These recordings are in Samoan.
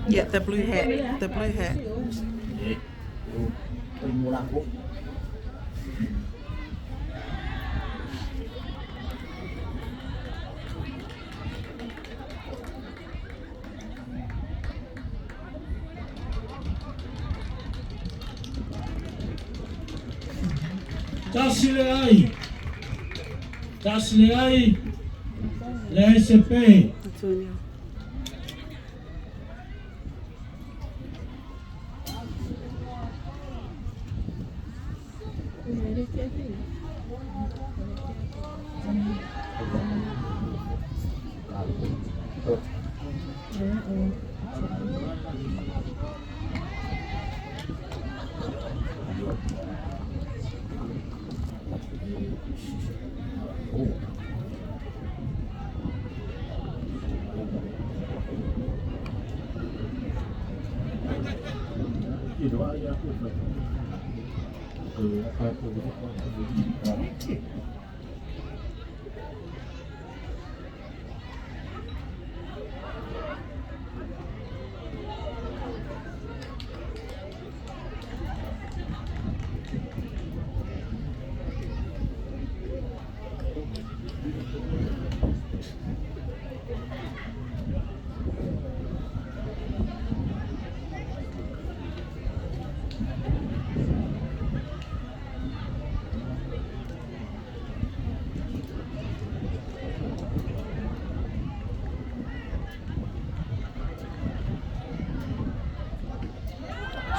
Yeah, the blue hat. The blue hat. Tasi le ai. Tasi le ai. Leai se pe. Antonio.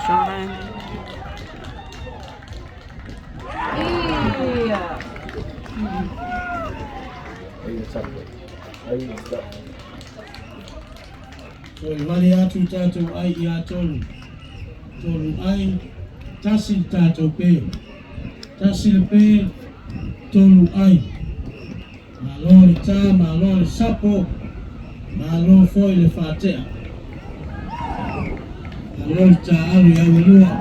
Shine. Soalevale atu tatou ai ia tolu. Tolu ai, tasi le tatou pe. Tasi le pe, tolu ai. Malo le tā, malo le sapo, malo foi le faatea. Malo le tā alu i auelua.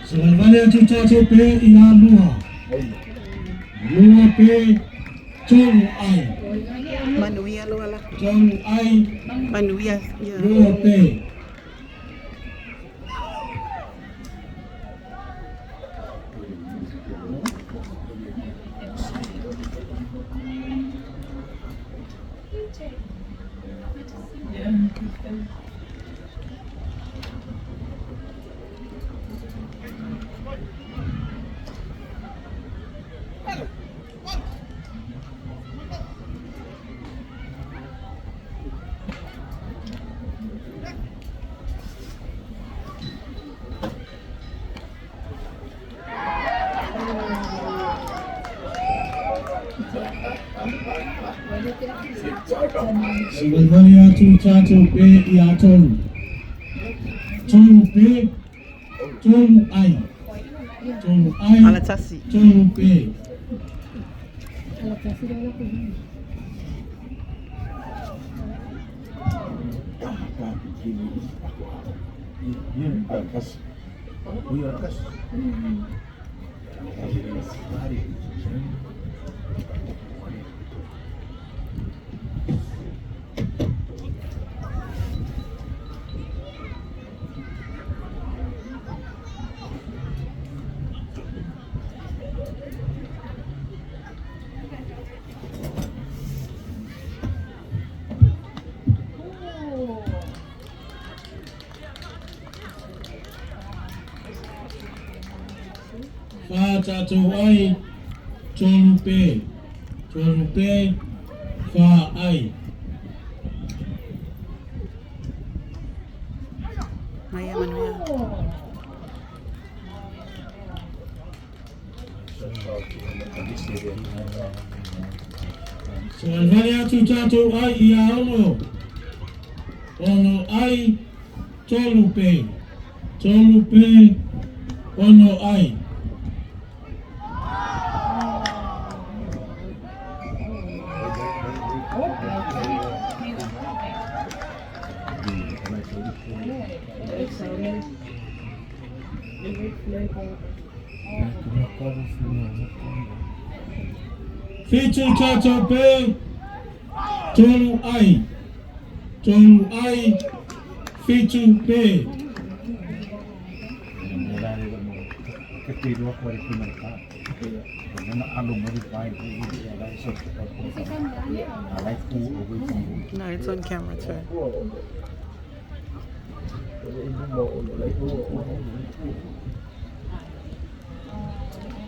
Soalevale atu tatou pe ia lua. Lua pe, tolu ai. Manuia loa lako. Tolu ai, Manuia. Yeah. lua pe. Soalevale atu tatou pe ia tolu. Tolu pe, tolu ai. Tolu ai, Alatasi. tolu pe. fa tātou ai, tolu pē. Tolu pē, whā ai. Maia Manuia. Salevale atu tātou ai i a ono. Ono ai, tolu pē. Tolu pē, ono ai. Whitu tātou pē, tolu ai. Tolu ai, whitu pē. No, it's on camera too.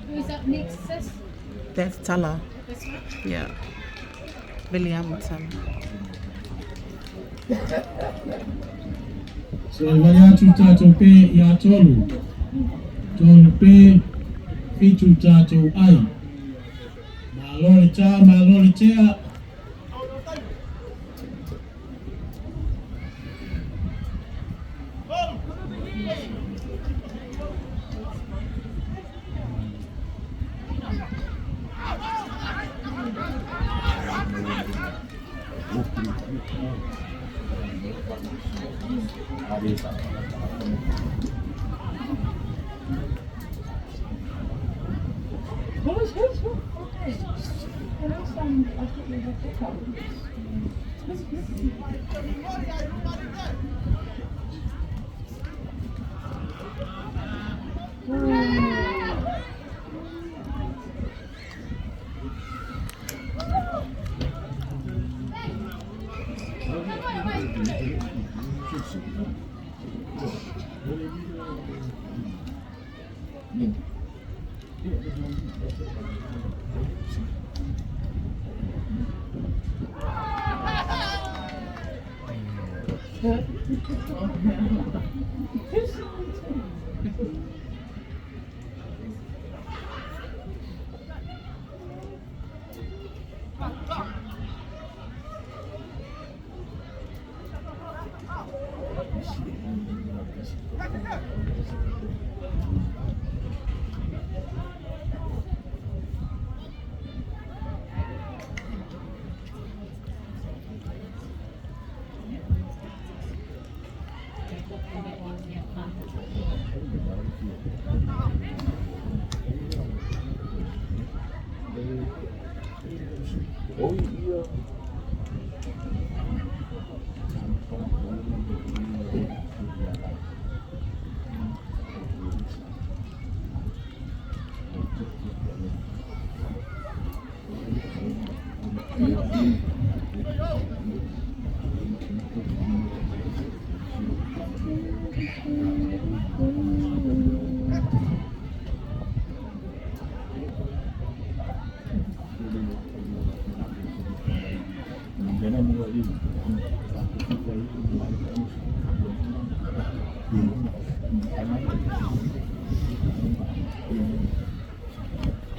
Who's up next, sis? That's Tala. This one? Yeah. William Tala. Salevale atu tātou pē i a tolu. Tolu pē, whitu tātou ai. Malo le tā, malo le tea.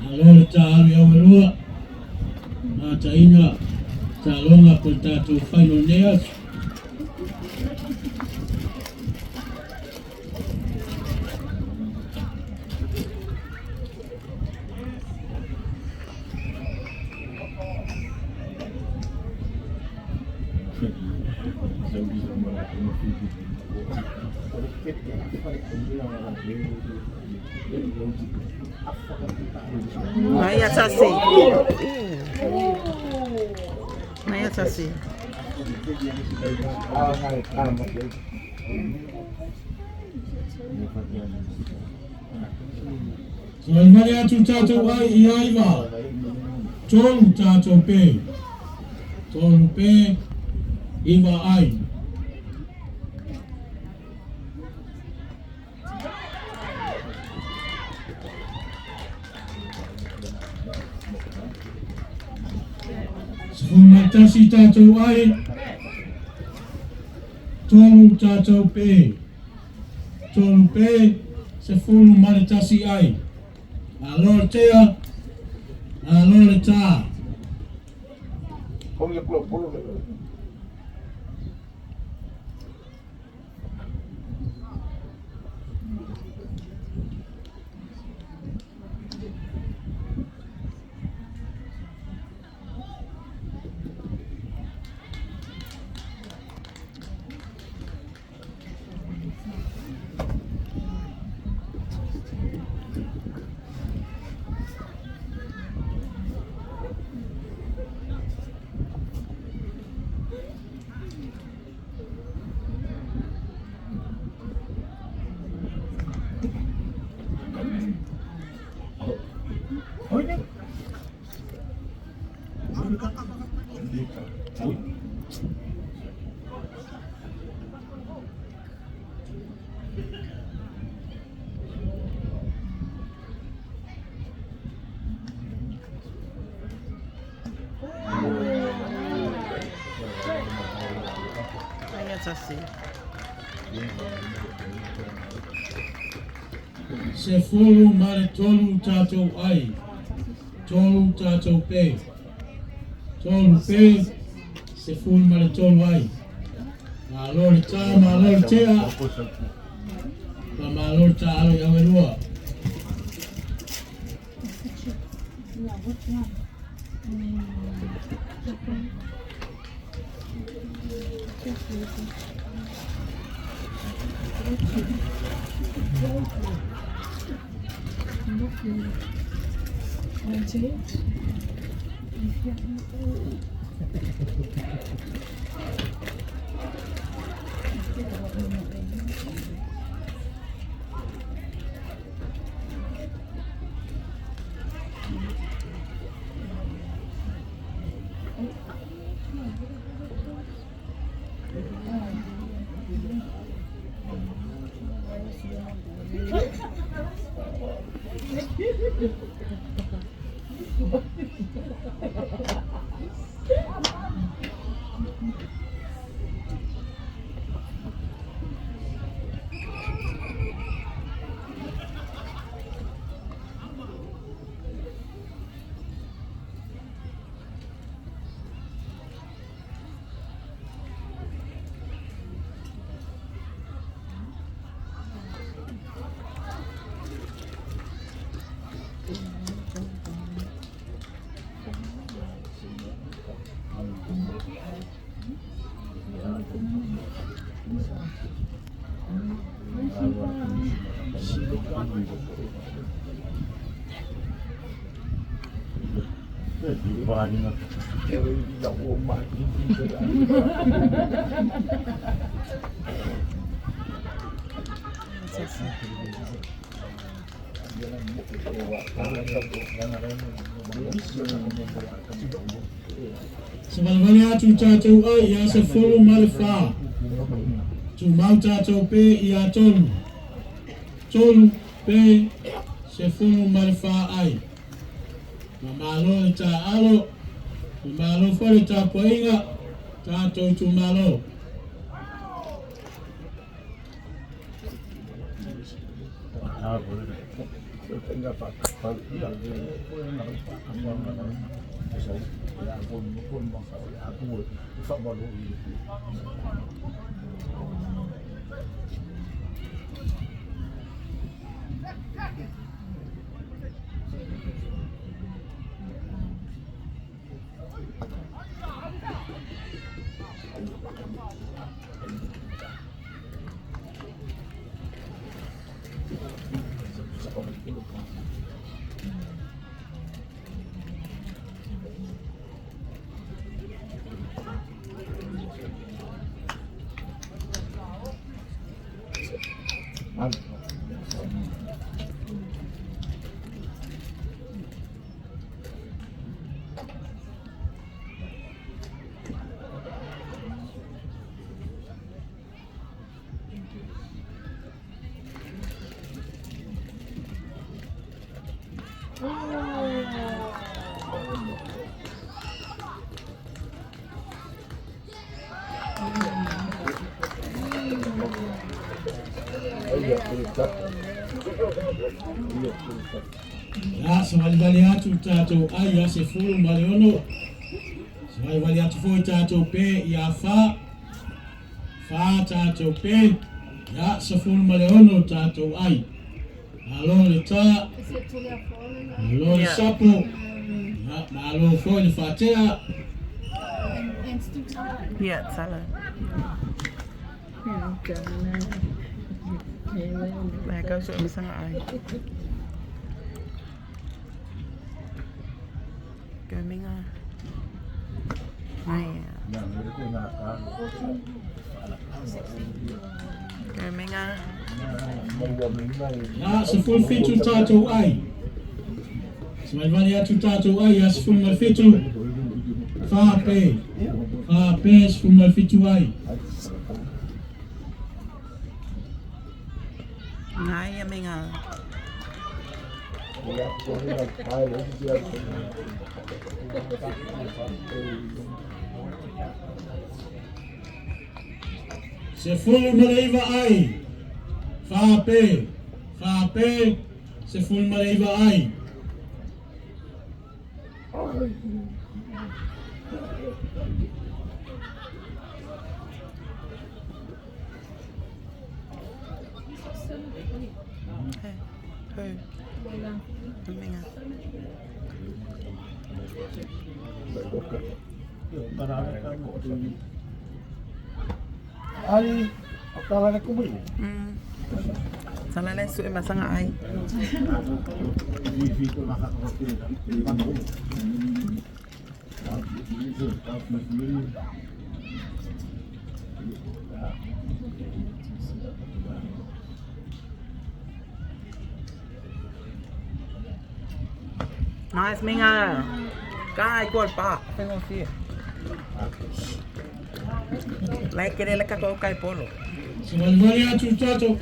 Malo le tā alu i awalua. Mā taina, tā longa ko le tātou final nei aso. Maia Tasi. Maia Tasi. Salevale atu tātou ai i aiva. Tolu tātou pē. Tolu pē, iwa ai. 11 tātou ai, 3 tātou pē. 3 pē, 11 ai. Malo le tea, malo le tā. Tasi. 13 tātou ai, 3 tātou pē. 3 pē, 13 ai. Malo le tā, malo le tea, ma malo le tā alo i awe lua. Yeah, which one? Savalevale atu tātou ai ia 14. Tumau tātou pē ia 3. 3 pē, 14 ai. Ma malo le tā alo, ma malo foi le tā poinga, tātou tumalo. Ia, savalivali atu tatou ai ia 16. Savalivali atu foi tatou pe ia fa. Fa tatou pe. Ia, 16 tatou ai. Malo le ta. Malo le sapo. Ia, malo foi le faatea. Yeah, Tala. There goes what Misanga ai. Go minga. Ai. Go minga. Ia, 17 tatou ai. Savalivali atu tatou ai ia 17. Fa pe. Fa pe 17 ai. Ngai minga. 19 ai. Fa pe. Fa pe. 19 ai. Hey. Who? Minga. Ali, o tala le kumui. Tala le su e masanga ai. Nice minga. Kai ko pa. Tengo fie. Lai kere le ka kai polo. Savalivali atu tatou.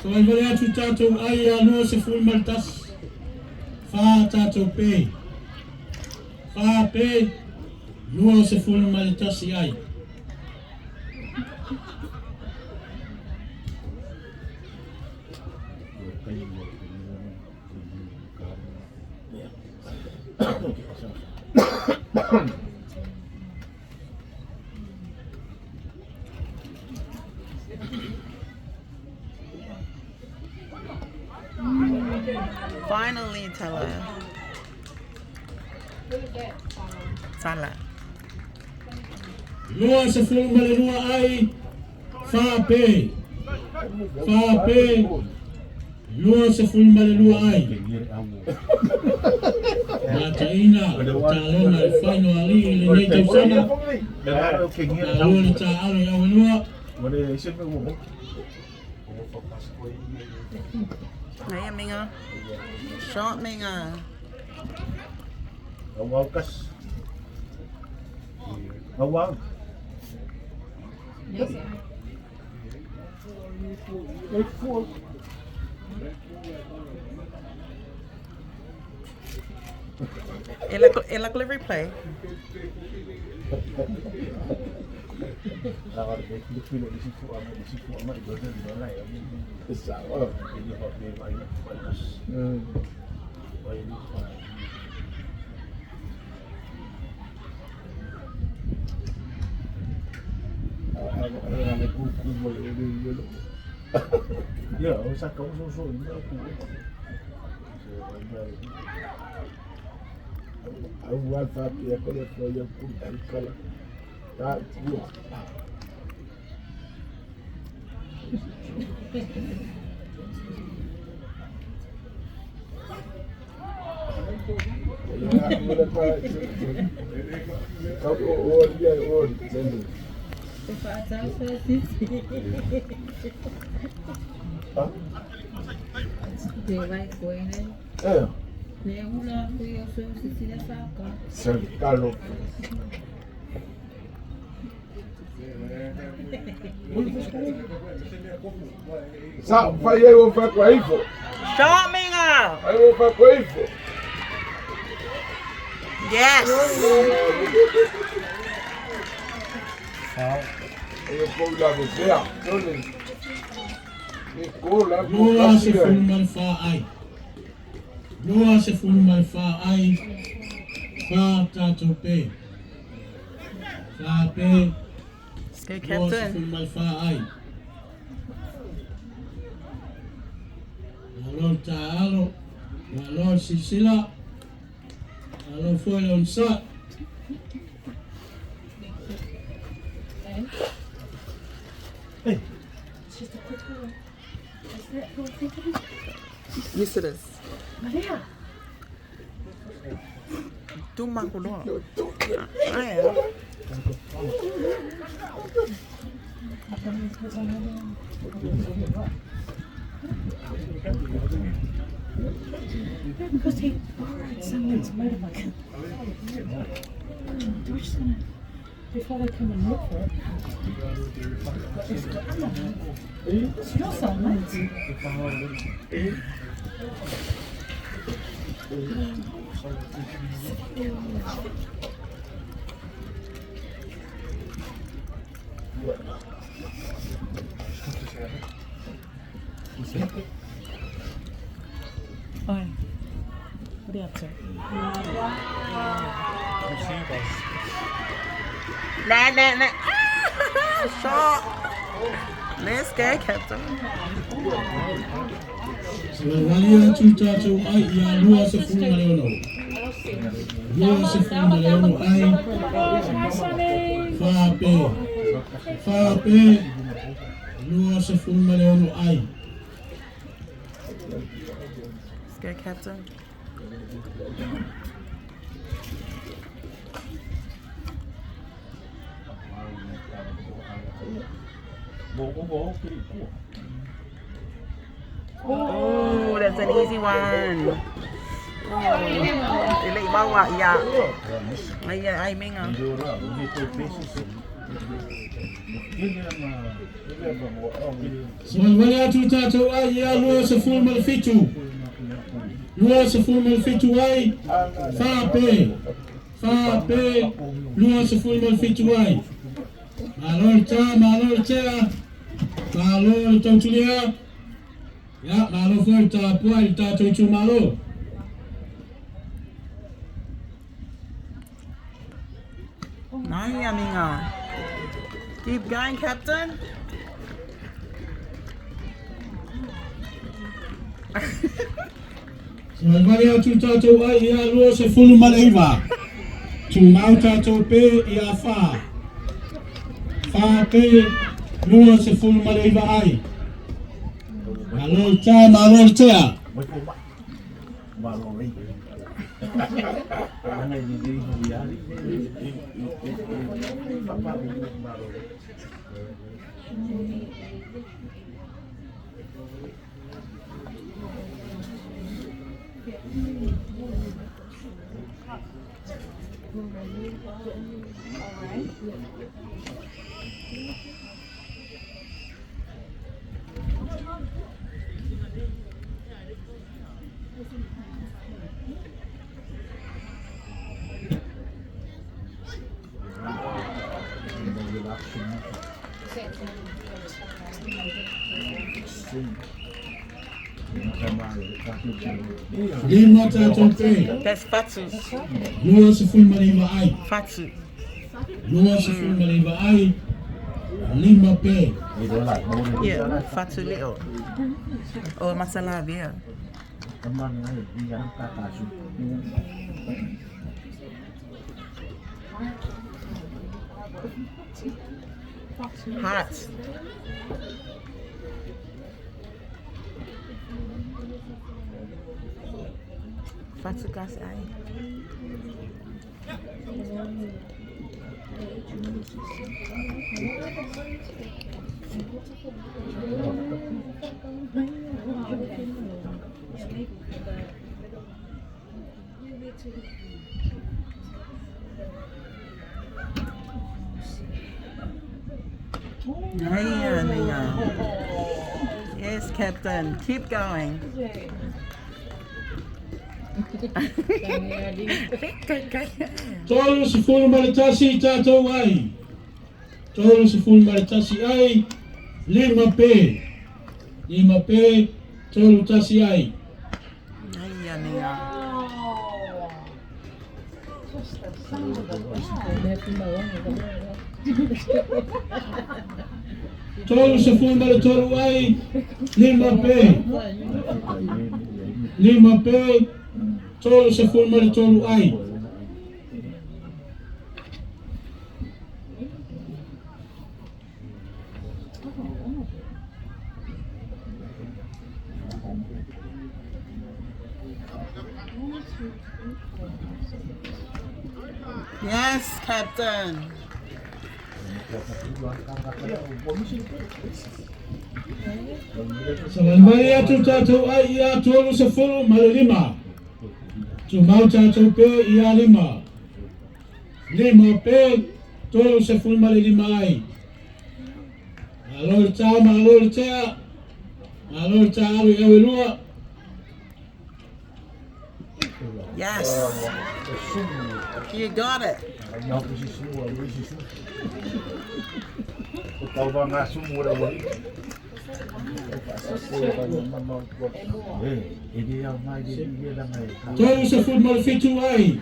Savalivali atu tatou ai ia 21. Fa tatou pe. Fa pe. 21 ai. Finally, Tala. Tala. 22 ai. Fa pe. Fa pe. 22 ai. Mataina, talona le whaino ali i lenei tausaga. Malo le taalo i auenua. Ngai minga. Short minga. Awaukas. Awau. E la replay. Ya, o sa kau so so ni aku. Au fa pia ko le fo ya ku kala. Ta ku. Cercalo. Sa fai eu fa ko ifo. Shot minga. Ai eu fa ko ifo. Yes. Eu ko la vea. E ko la ko Lua kasi se ai. fulu ma le fa ai. 24 ai, fa tātou pe. Fa pe, Go, lua Captain. se fulu ma le fa ai. Malo le tāalo, malo le silasila, malo foi le onosai. It's just a quick one. Is that who I think it is? Yes, it is. Maria. Tu makuloa. Aia. Yeah, because he borrowed someone's motorbike. We're just gonna, before they come and look for it. It's got- I don't know. It's your son, mate. Oi. What are you up to? Nah, nah, nah. Ah, shot. Let's go, Captain. Savalivali atu tātou ai ia 26. 26 ai, Hi, Sonny. fa pe. Fa pe, 26 ai. Let's go, Captain. Oh, that's an easy one. Oh, e lei maua ia. Ai ai minga. Savalivali atu tātou ai ia 27. 27 ai, fa pe. Fa pe, 27 ai. Malo le tā, malo le tea, malo le tautulia. Ia, malo foi le tāpua i le tātou itu malo. Nai minga. Keep going, Captain. Savalivali atu tātou ai ia 29. Tumau tātou pe ia fa. Fa pe, 29 ai. Malo le tā, malo le tea. Lima tātou pe, That's Fatu. 29 ai. Fatu. 29 ai, lima pe. Yeah, Fatu Leo. Oh, Masalavia. Hot. Fatu kasi ai. Yes, Captain. Keep going. 31 tātou ai. 31 ai, lima pe. Lima pe, tolu tasi ai. Ai ia ni a. Wow. Just the sound of the bell. 33 ai, lima pe. Lima pe, 33 ai. Yes, Captain. Savalivali atu tātou ai ia 35. Tumau tātou pe ia lima. Lima pe, 35 ai. Malo le tā, malo le tea. Malo le tā alu i au e lua. Yes. You got it. 37 ai.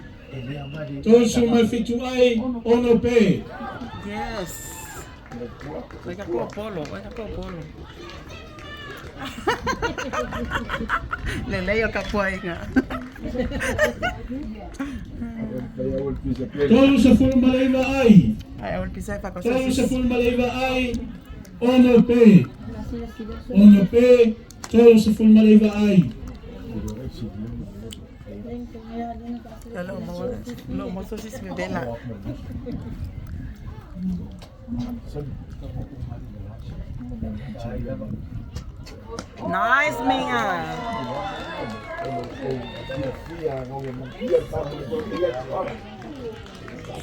37 ai, ono pe. Yes. Weka ko polo, weka ko polo. Lele o ka puainga. 39 ai. Ai o pisa fa ko 39 ai, ono pe. Ono pe, 39 ai. Lo mo lo mo so sis me bela. Nice Minga.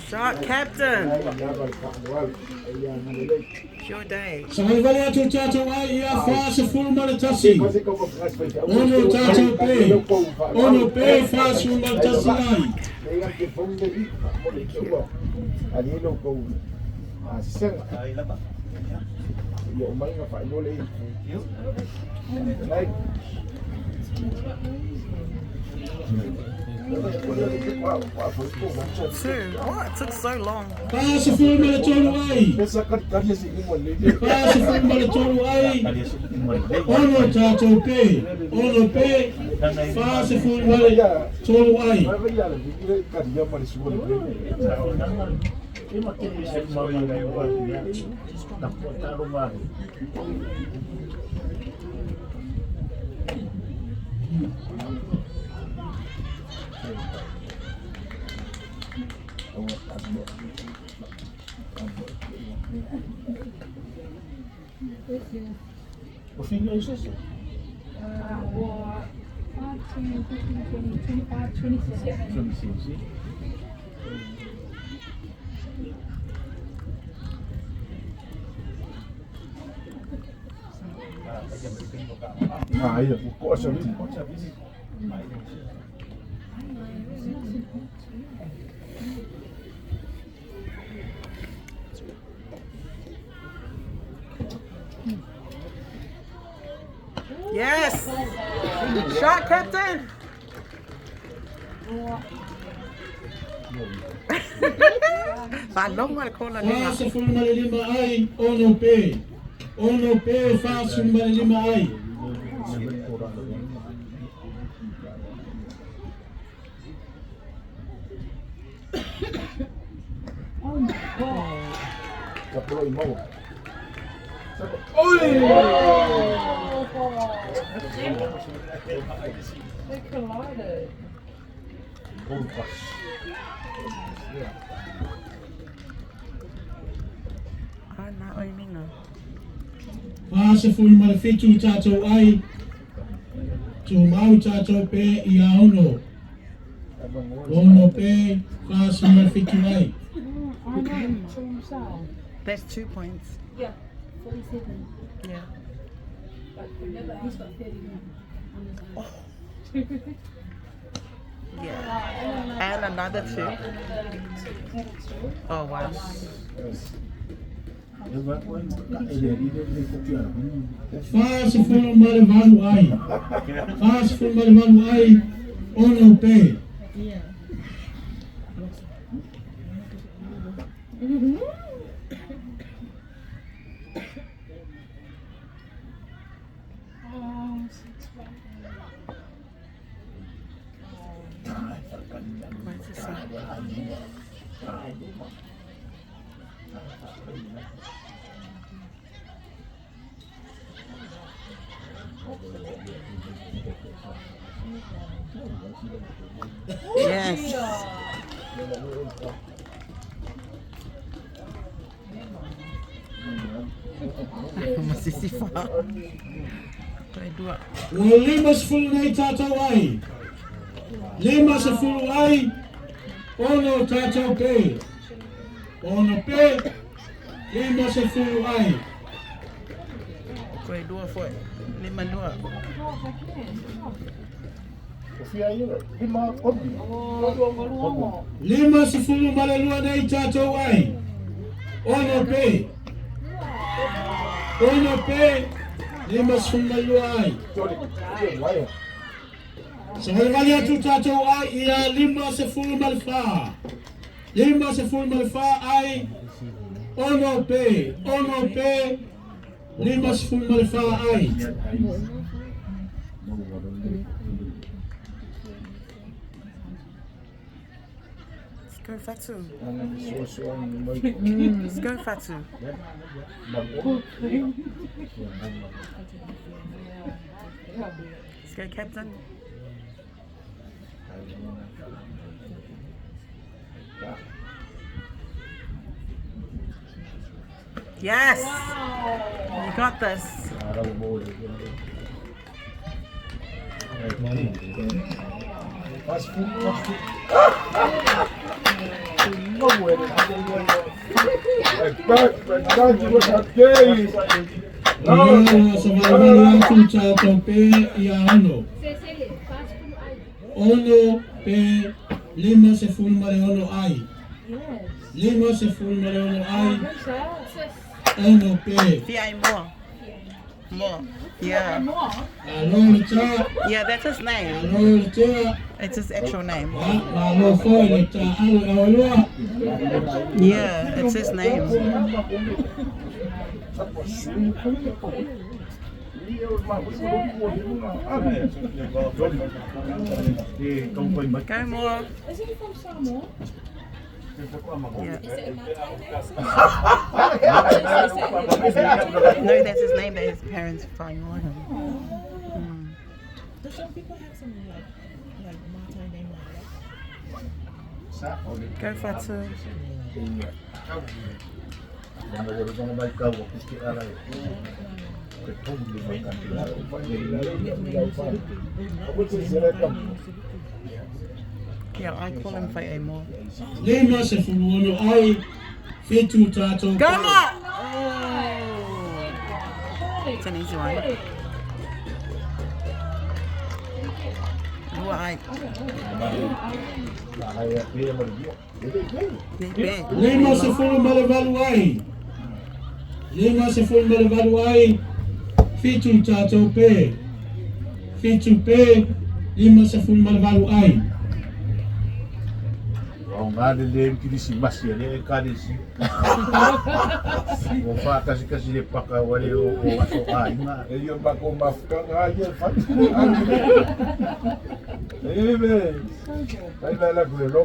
Shot captain. Your day. Savalivali atu tātou ai ia 41. Ono tātou pe. Ono pe, 41 ai. Two. What? It took so long. 43 ai. 43 ai. Ono tātou pe. Ono pe, 43 ai. O filho é isso assim. 5, 10, 15, 20, 25, 27. Ah, ia, o kosa visi. Yes. Shot captain. Fa longo le kola lenga. 45 ai, ono pe. Ono pe, 45 ai. Ka polo i maua. They collided. Ah, na oi minga. 47 tātou ai. Tumau tātou pe ia ono. Ono pe, 47 ai. I know, to himself. That's 2 points. Yeah, 47. Yeah. But, no, but he's got 31 on his own. Yeah. And another two. Another two. Oh wow. 48 ai. 48 ai, 6 pe. Yeah. Oh, 6, 1. Where's this one? Yes. Masisifa. Try dua. Ua 50 nei tātou ai. 50 ai, 6 tātou pe. 6 pe, 50 ai. Try dua foi. Lima dua. 52 nei tātou ai. 6 pe. 6 pe, 52 ai. Savalivali atu tātou ai ia 54. 54 ai, 6 pe. 6 pe, 54 ai. Let's go Fatu. Let's go Fatu. Let's go Captain. Yes. You got this. Ua savalivali atu tātou pe ia 6. 6 pe, 56 ai. Yes. 56 ai, Who's that? 6 pe. Fia more. More. Yeah. More. Alo le tā, Yeah, that's his name. alo le tea, It's his actual name. a malo foi le tā alo awalua. Yeah, it's his name. Go more. Is he from Samoa? Yeah. No, that's his name that his parents find on him. Do some people have some like Matai name like that? Go Fatu. Yeah, I call him Faye more. 56 ai, 7 tātou Go pe. more! Oh. It's an easy one. Lua ai. Ne pe. 58 ai. 58 ai, 7 tātou pe. 7 pe, 58 ai. O ngā le le kirisi masi le e karisi. O wha kasi kasi le paka wale o aso a inga. E ia pa ko mafukanga ai e fatu. E me. Ai la la ku lo.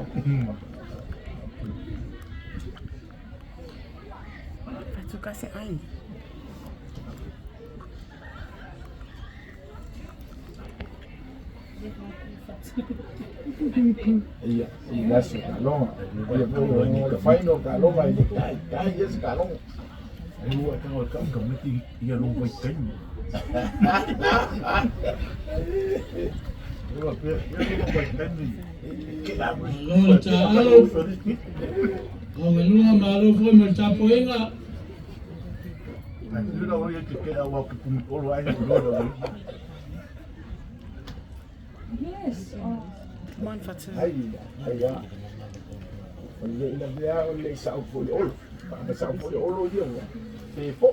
Fatu kasi ai. Ia, i la se kalonga. Ia ko o faino kalonga i tai tai es kalonga. E ua tanga o kanga miti ia lo vai taimi. Ua pe, ia lo vai taimi. Ke la mo. Alo le tā alo, awalua malo foi ma le tapuaiga. Nui la oi te ke awa ki pumi olo ai o lo lo. Yes. Oh. Come on, Fatu. Ai ai ya. O le ina mea o le sau foi olo. Ma sau foi olo ia ua. Te fo.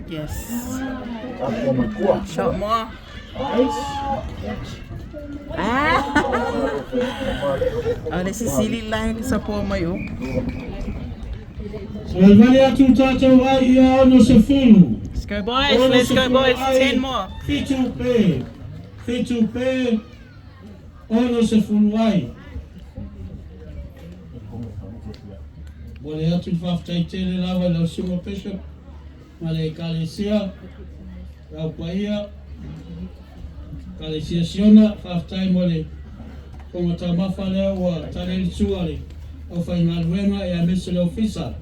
Yes. Ako makua. Shot more. Nice. Ah. Oh, le sisili la sa po mai o. Savalivali atu tatou ai ia 60. Let's go boys. Let's go boys. 10 more. 7 pe. 7 pe. 60 ai. Mo le atu le faafetai tele lava i lau susuga Bishop ma le Ekalesia, lau paia, Ekalesia Siona, faafetai mo le fofoga taumafa lea ua tali le sua le aufaigaluega e aemaise le ofisa.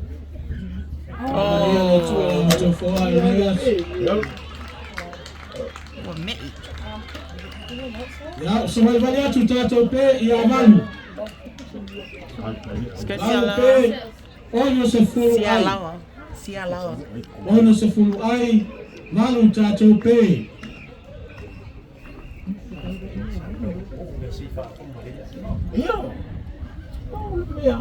Faamanuia le Atua i la outou foai i lenei aso. Ua mei. Ia, savalivali atu tatou pe ia 8. Let's go 8 Sialawa. pe, 60 ai. Sialawa. Sialawa. 60 ai, 8 tatou pe. Ia. O le mea.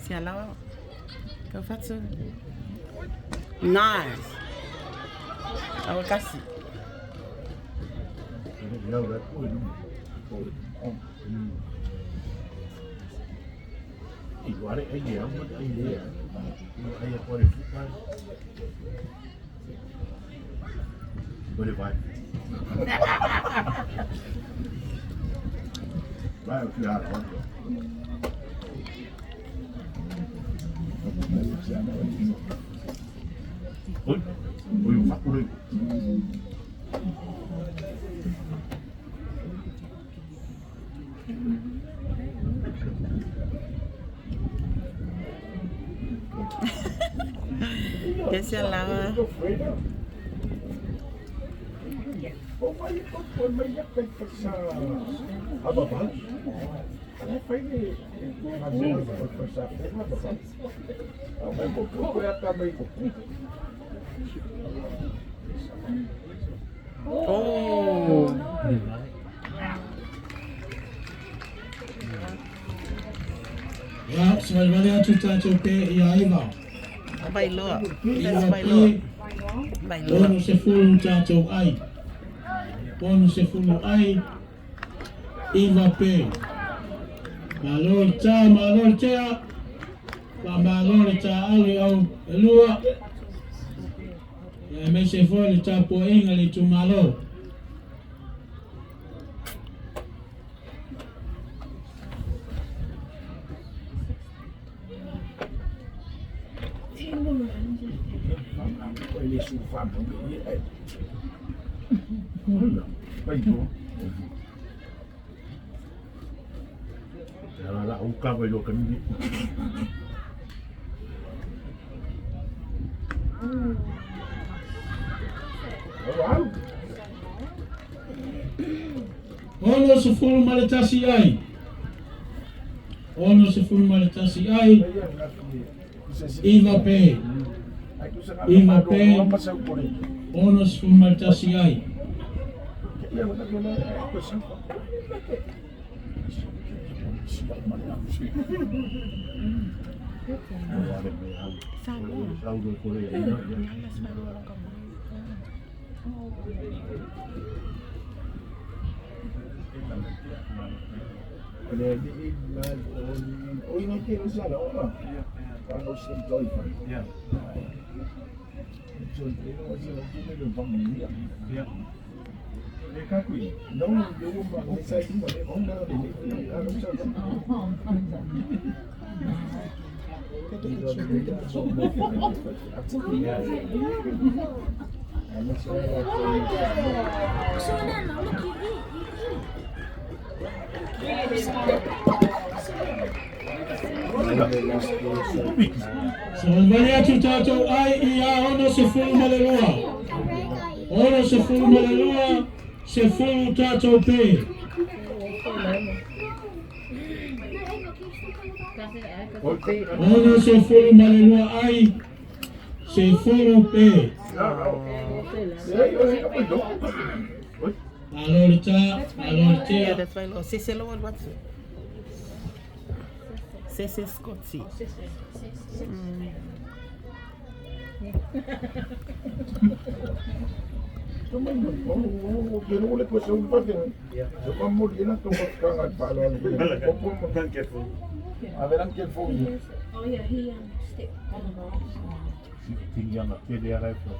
Sialawa. Go Fatsu. Nice. Awakasi. I ware ai e au ai le ai e kore fuka. Kore vai. Vai o que há. Oi. Oi o fakure. Yes, Sialawa. O mai o mai ia pe sa. Aba ba. Ai fai ni ma se o sa. O mai ko ko ya ta mai ko. Oh. Ia, savalivali atu tatou pe ia 9. Vailoa. That's 9 Vailoa. pe, Vailoa. 60 tatou ai. 60 ai, 9 pe. Malo le tā, malo le tea. Faamalo le tāalo i au e lua. Ia aemaise foi le tapuaiga le itumalo. O le su fa mo ni ai. Vai do. La la u ka vai lo ka ni. Wow. 61 ai. 61 ai, 9 pe. 9 pe, 61 ai. Ware me au. Samoa. Sau do kore ia ina. Yeah. Yeah. Savalivali atu tatou ai ia 62. 62, 10 tatou pe. 62 ai, 10 pe. Alo le ta, alo le Yeah, tea. that's why lo. Sese lo what's it? Sese Scotty. Oh yeah, he stepped on the rocks. Tingi ana tele ala e fo.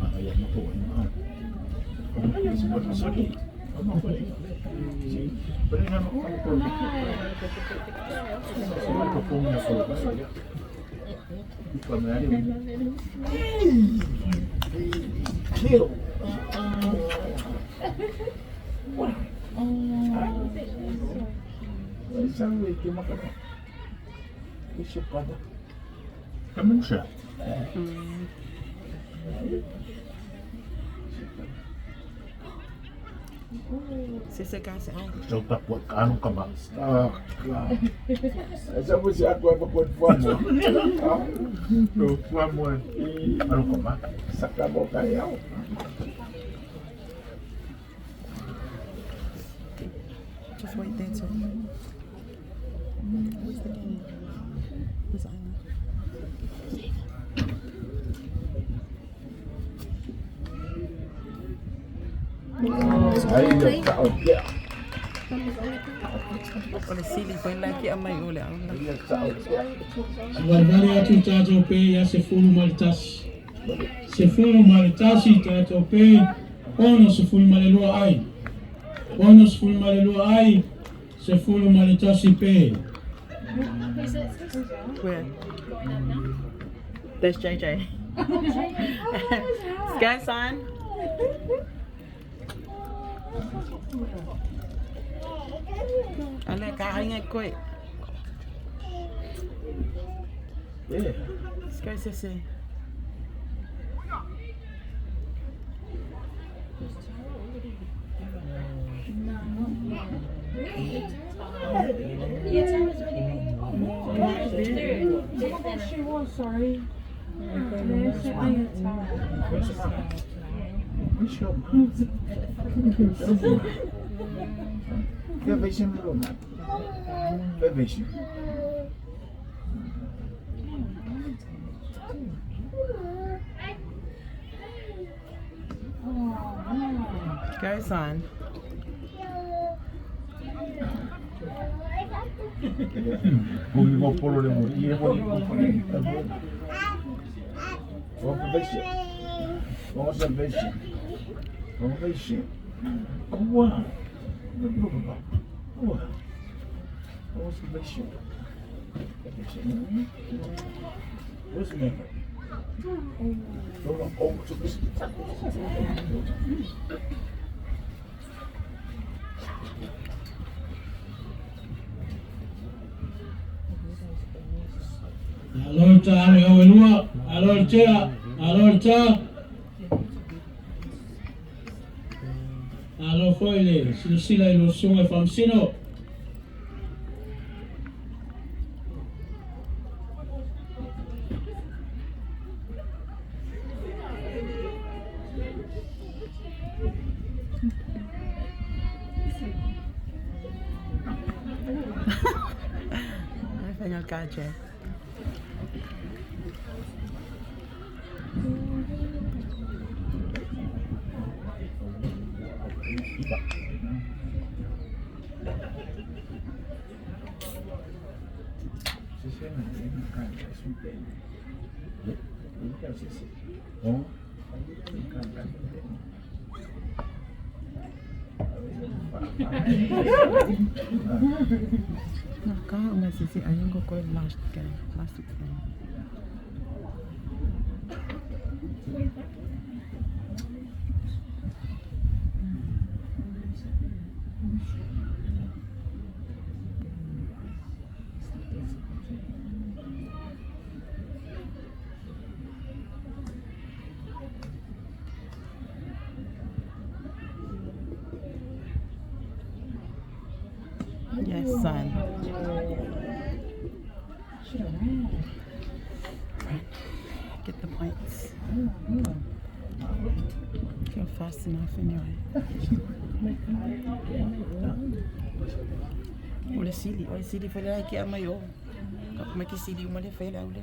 Ai ma po ma. Sese kasi ai. Sau tapu anu kama. Essa você agora para quando No fua mo. Anu kama. Sacabou caiu. Just wait there till. Where's the game? Where's Isla? Aí, tá, ok. O le sili foi la ki amai o le aula. Valevale atu tātou pe ia 11. 11 tātou pe, 62 ai. 62 ai, 11 pe. Where? That's JJ. Sky sign. Ale ka ainga koe. Yeah. Sky sese. She was sorry. Go sign. Ui mo polo le mo. Ie mo ni mo. Vamos ver se. Vamos ver se. Vamos ver se. Alo le ta alo i au e lua, alo le tea, alo le ta. Alo foi le silasila i lo suga e faamasino. Ai whainga ka Jay. Naka uma sisi ayingo ko last game, last week's game. Yes, son. Should have ran. Run. Get the points. You're fast enough anyway. O le sili, o le sili fele ai ki ama yo. Ka kuma ki sili uma le fele au le.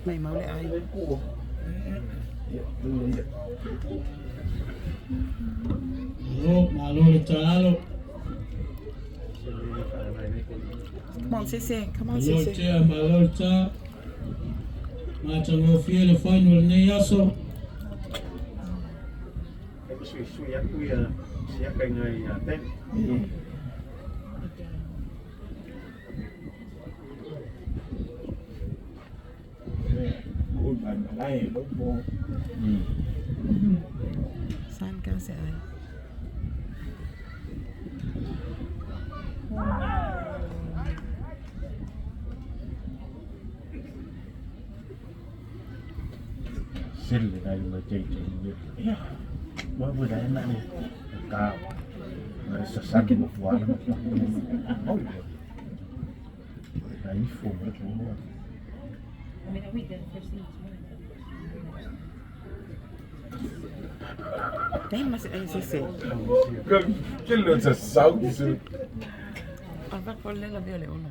Mai mau le ai. Malo, malo le taalo. Come on, Sese. Come on, Malo Sese. tea, malo le tā. Matagofie le final o lenei aso. San ka se ai. Sille na yung JJ. Yeah. Why would I not? Ka. Sa sabi mo po alam. Ay, fo mo po. I mean, I went there the first thing this morning. Damn, mas ai Sese. Che lo sa sauce. Ava ko le la vele ona.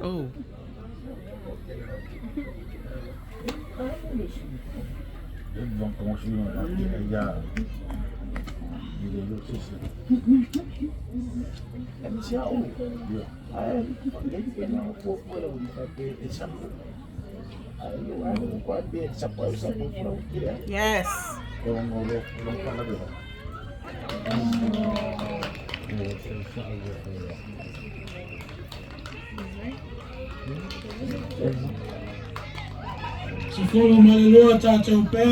Oh. Devant construire il y a il est Yes. Sefulu ma le lua tātou pe.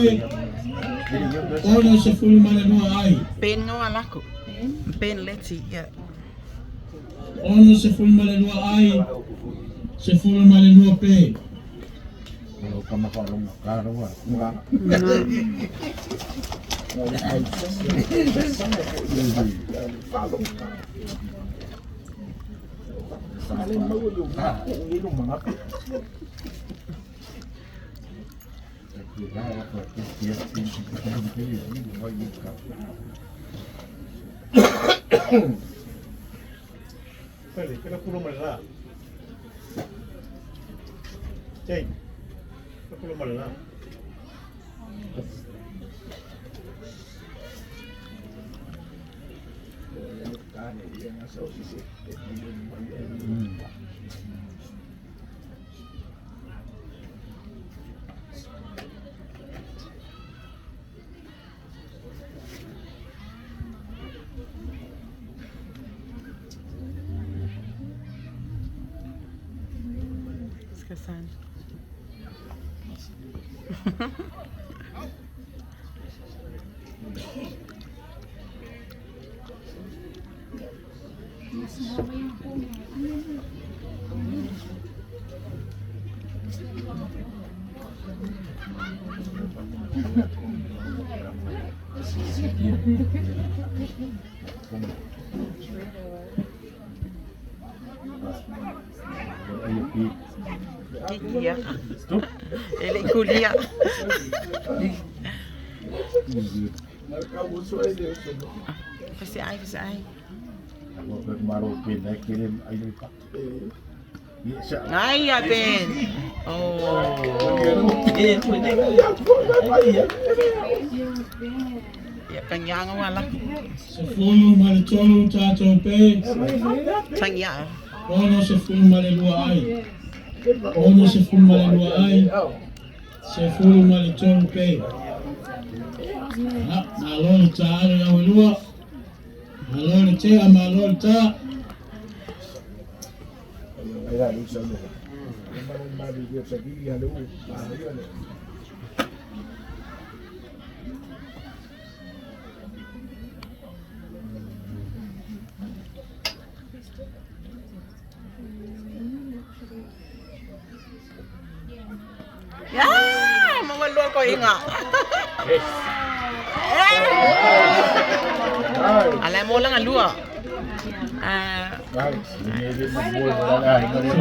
Ono sefulu ma le lua ai. Ben ngoa lako. Ben Letty, yeah. Ono sefulu ma le lua ai. Sefulu ma le lua pe. Let's go, son. Kikia. Elle est coulia. Fasi ai, fasi ai. Ai, ya Ben. Oh. Ya kanyang wala. Sefulu ma le tolu tātou pe. Tangya. Ono sefulu ma le lua ai. Ono sefulu ma le lua ai. Sefulu ma le tolu pe. Ha, malo le tāre au e lua. Malo le tea, malo le tā. Yeah, mawalua ko inga. Alai mo lang alua.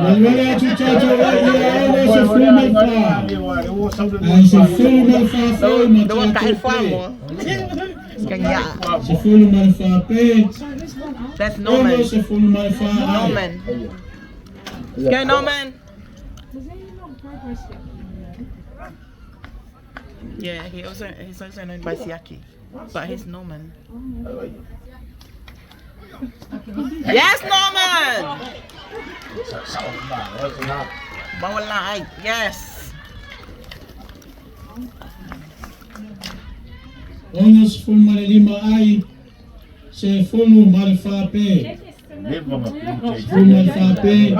Wale atu tātou ai ia ono sefulu ma le wha. Ai sefulu ma le wha fe ma Doon kahit tātou fa pe. mo. Kanya. Sefulu ma le wha pe. That's Ono Norman. sefulu ma le wha ai. Norman. Go Norman. Has he not progressed yet? Yeah, he's also known by Siaki, but he's Norman. Yes, Norman. Bawala ay. Yes. Ono sefulu ma le lima ai. Sefulu ma le wha pe. Sefulu ma le wha pe.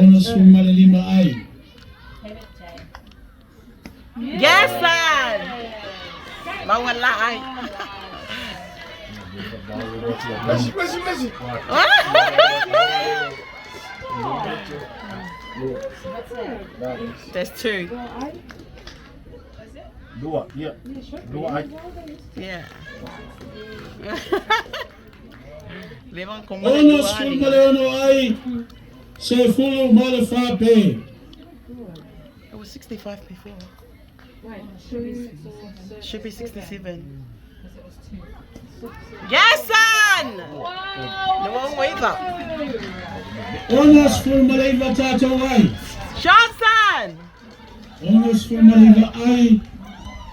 Ono sefulu ma le lima ai. Yes, son. Bawala ay. There's two. Dua, yeah. Dua ai. Yeah. Lewang ko Ono sefulu ma le ono ai. Sefulu ma le wha pe. It was 65 before. Wait, 2, 4, 6. Should be 67. Yes, son! The one waver. Ono sefulu ma le iwa tātou ai. Shot, son! Ono sefulu ma le iwa ai.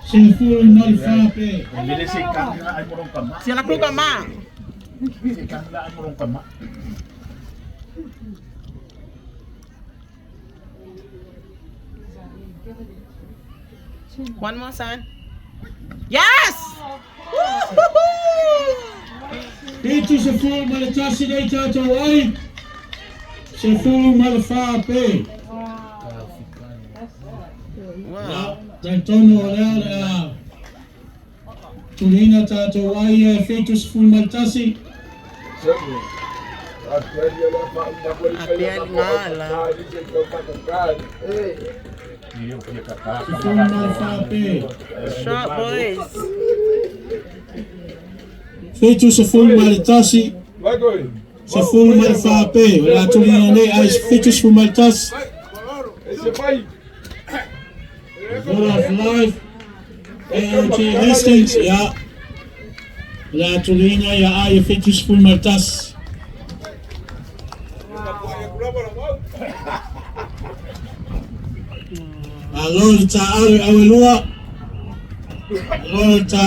Sefulu ma le wha pe. Sila kruka ma. One more, son. Yes! Woo-hoo-hoo! Fitu sefulu ma le tasi nei tātou ai. Sefulu ma le wha pe. Wow. Ya, tai tono o lea le a tulina tātou ai e fitu sefulu ma le tasi. Sefulu ma le wha pe. Shot, boys. Fitu sefulu ma le tasi. Sefulu ma le wha pe. O le a tulina nei ai fitu sefulu ma le tasi. Good of life. AOT Hastings, ya. O le a tulina ia ai e fitu sefulu ma le tasi. Malo le tā awe awe lua. Malo le tā